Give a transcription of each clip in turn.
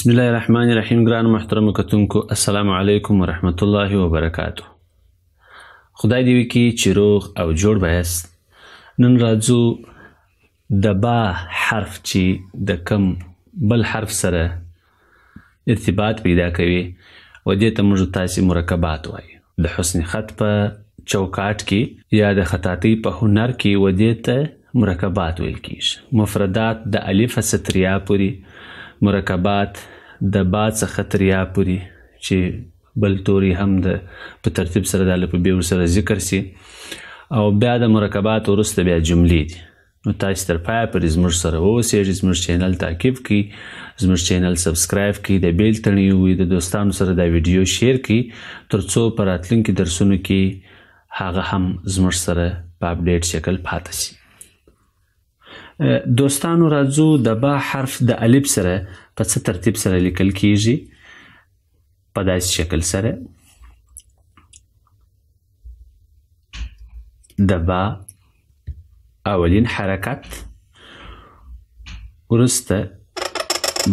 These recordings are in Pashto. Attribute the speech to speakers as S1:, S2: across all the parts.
S1: بسم الله الرحمن الرحیم. ګران محترم کتونکو، السلام علیکم ورحمت الله وبرکاته. خدای دې وکړي چې روغ او جوړ به یاست. نن راځو د با حرف چې د کم بل حرف سره ارتباط پیدا کوي و دې ته موږ تاسې مرکبات وایو. د حسن خط په چوکاټ کې یا د خطاطۍ په هنر کې و دې ته مرکبات ویل کیږي. مفردات د الف څخه تر یا پورې، مرکبات د با څخه تر یا پورې چې بل توري هم د په ترتیب سره د الف ب ورسره ذکر سي، او بیا د مرکبات وروسته بیا جملې دي. نو تاسې تر پایه پورې زموږ سره واوسئ، زموږ channel تعقیب کړئ، زموږ channel subscribe کړئ، د bell تڼۍ ووهئ، د دوستانو سره دا ویډیو share کړئ، تر څو په راتلونکي درسونو کې هغه هم زموږ سره په update شکل پاته سي. دوستانو، راځو د با حرف د الف سره په څه ترتیب سره لیکل کیږي؟ په داسې شکل سره د با اولین حرکت، وروسته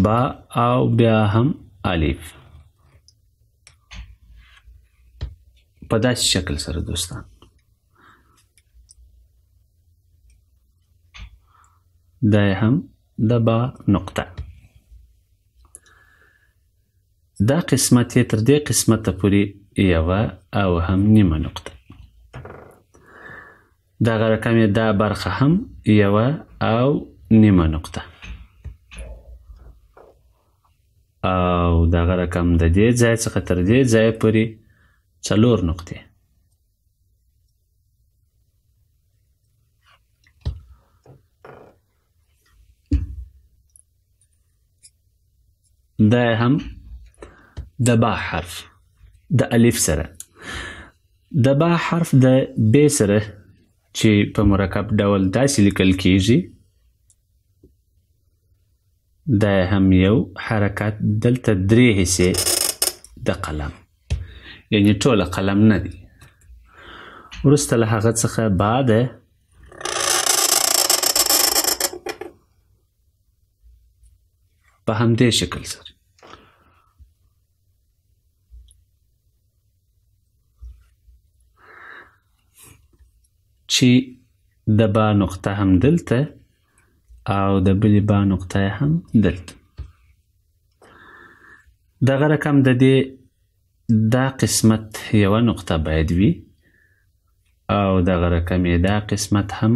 S1: با او بیا هم الف، په داسې شکل سره دوستان. دا هم د با نقطه. دا قسمت یې تر دې قسمته پورې یوه او هم نیمه نقطه. دغه رقم یې دا برخه هم یوه او نیمه نقطه، او دغه رقم د دې ځای څخه تر دې ځای پورې 4 نقطې. دا هم د با حرف د الف سره، د با حرف د ب سره چې په مرکب ډول داسې لیکل کیږي، دا هم یو حرکت، دلته 3 حصې د قلم، یعنی ټوله قلم نه دی. وروسته له هغه څخه با ده، په همدې شکل سره. چې د با نقطه هم دلته او د بلې با نقطه هم دلته. دغه رقم د دې دا قسمت یوه نقطه باید وي، او دغه رقم یې دا قسمت هم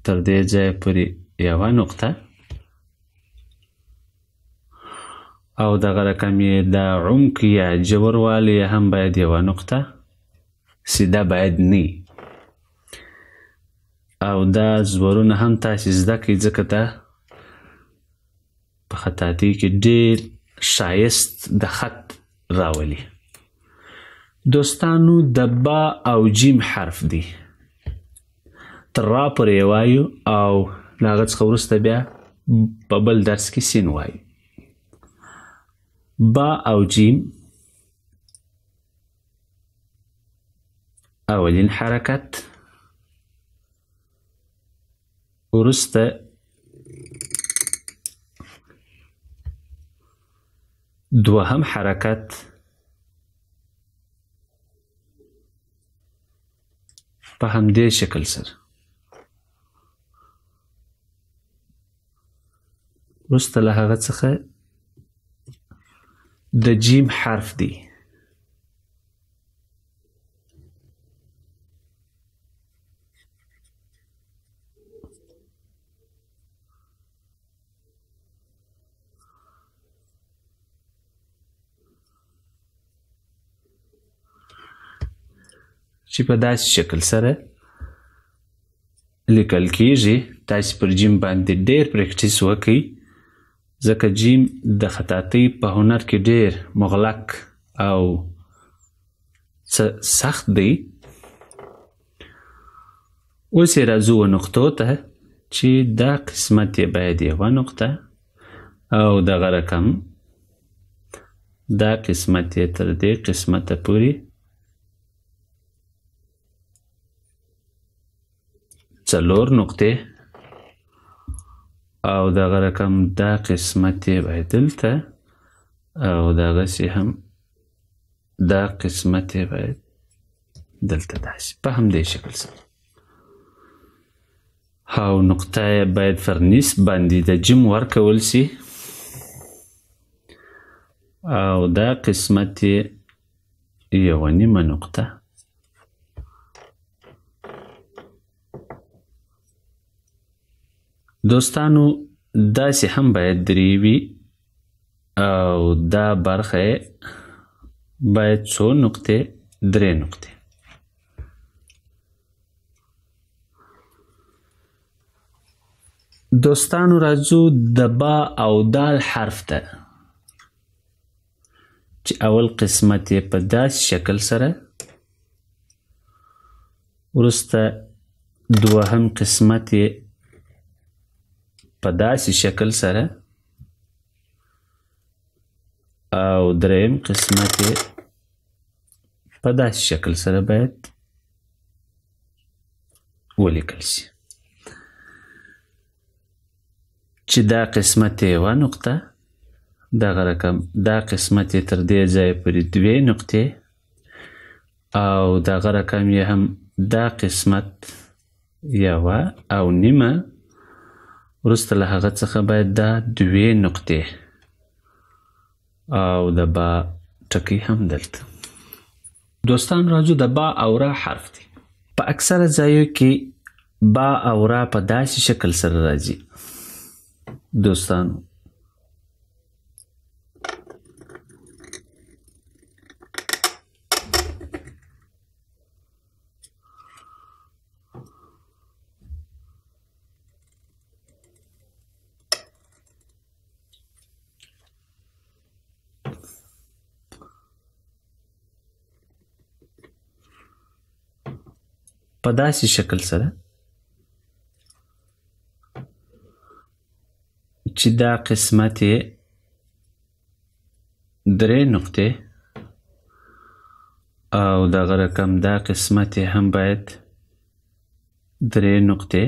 S1: تر دې ځایه پورې یوه نقطه، او دغه رقم یې دا عمق یا ژوروالی هم باید یوه نقطه، سیده باید نه. او دا زورونه هم تاسې زده کړئ، ځکه دا په خطاطۍ کې ډېر ښایست د خط راولي. دوستانو، د با او جیم حرف دی، تر را پورې یې وایو، او له هغه څخه وروسته بیا په بل درس کې سین وایو. با او جیم اولین حرکت، وروسته دوهم حرکت، په همدې شکل سره. وروسته له هغه څخه د جیم حرف دی، چې په داسې شکل سره لیکل کیږي. تاسې پر جیم باندې ډېر practice وکئ، ځکه جیم د خطاطۍ په هنر کې ډېر مغلق او څه سخت دی. اوس یې راځو و نقطو ته، چې دا قسمت یې باید یوه نقطه، او دغه رقم دا قسمت یې تر دې قسمته پورې 4 نقطې، او دغه رقم دا قسمت یې باید دلته، او دغسې هم دا قسمت یې باید دلته داسې په همدې شکل سره. او نقطه یې باید پر نصف باندې د جیم ورکول شي، او دا قسمت یې یوه نیمه نقطه دوستانو داسې هم باید درې وي، او دا برخه یې باید څو نقطې؟ درې نقطې. دوستانو راځو د با او دال حرف ته، چې اول قسمت یې په داسې شکل سره، وروسته دوهم قسمت یې په داسې شکل سره، او دریم قسمت یې په داسې شکل سره باید ولیکل شي، چې دا قسمت یې یوه نقطه، دغه رقم دا قسمت یې تر دې ځایه پورې دوې نقطې، او دغه رقم یې هم دا قسمت یوه او نیمه، وروسته له هغه څخه باید دا دوې نقطې، او د با ټکی هم دلته. دوستان راځو د با او را حرف دی. په اکثره ځایو کې با او را په داسې شکل سره راځي دوستانو. په داسې شکل سره چې دا قسمت یې درې نقطې، او دغه رقم دا قسمت یې هم باید درې نقطې،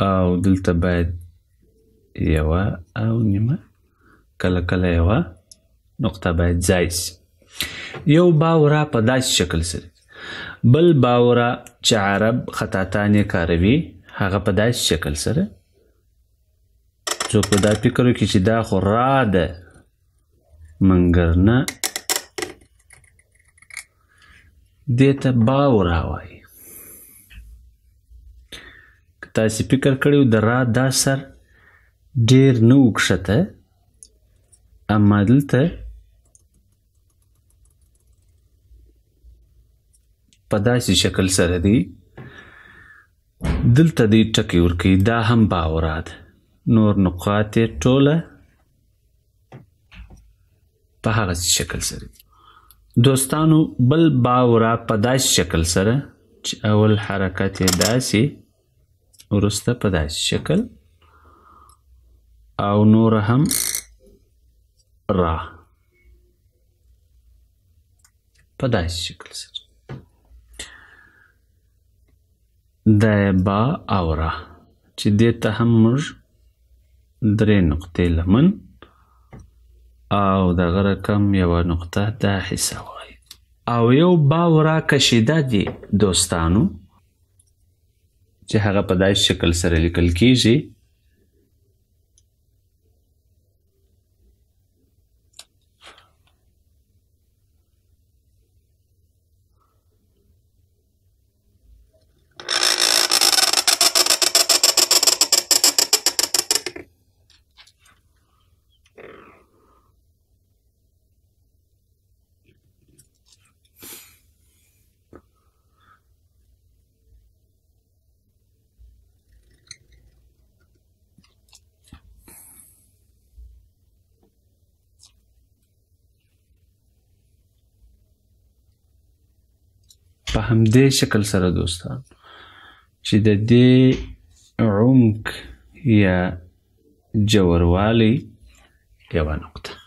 S1: او دلته باید یوه او نیمه، کله کله یوه نقطه باید ځای شي. یو با او را په داسې شکل سره، بل با او را چې عرب خطاطان یې کاروي هغه په داسې شکل سره. څوک به دا فکر وکړي چې دا خو را ده، منګر نه، دې ته با او را وایي. که تاسې فکر کړی و د را دا سر ډېر نه و کښته، اما دلته په داسې شکل سره دی، دلته دی ټکی ورکوي، دا هم با او را ده. نور نقاط یې ټوله په هغسې شکل سره دي. دوستانو بل با او را په داسې شکل سره چې اول حرکت یې داسې، وروسته په داسې شکل، او نور هم را په داسې شکل سره. دا با او را چې دې ته هم موږ درې نقطې لمن، او دغه رقم یوه نقطه دا حصه وایي. او یو با او را کشیده دي دوستانو، چې هغه په داسې شکل سره لیکل کیږي. په همدې شکل سره دوستان چې د دې عمق یا ژوروالی یوه نقطه.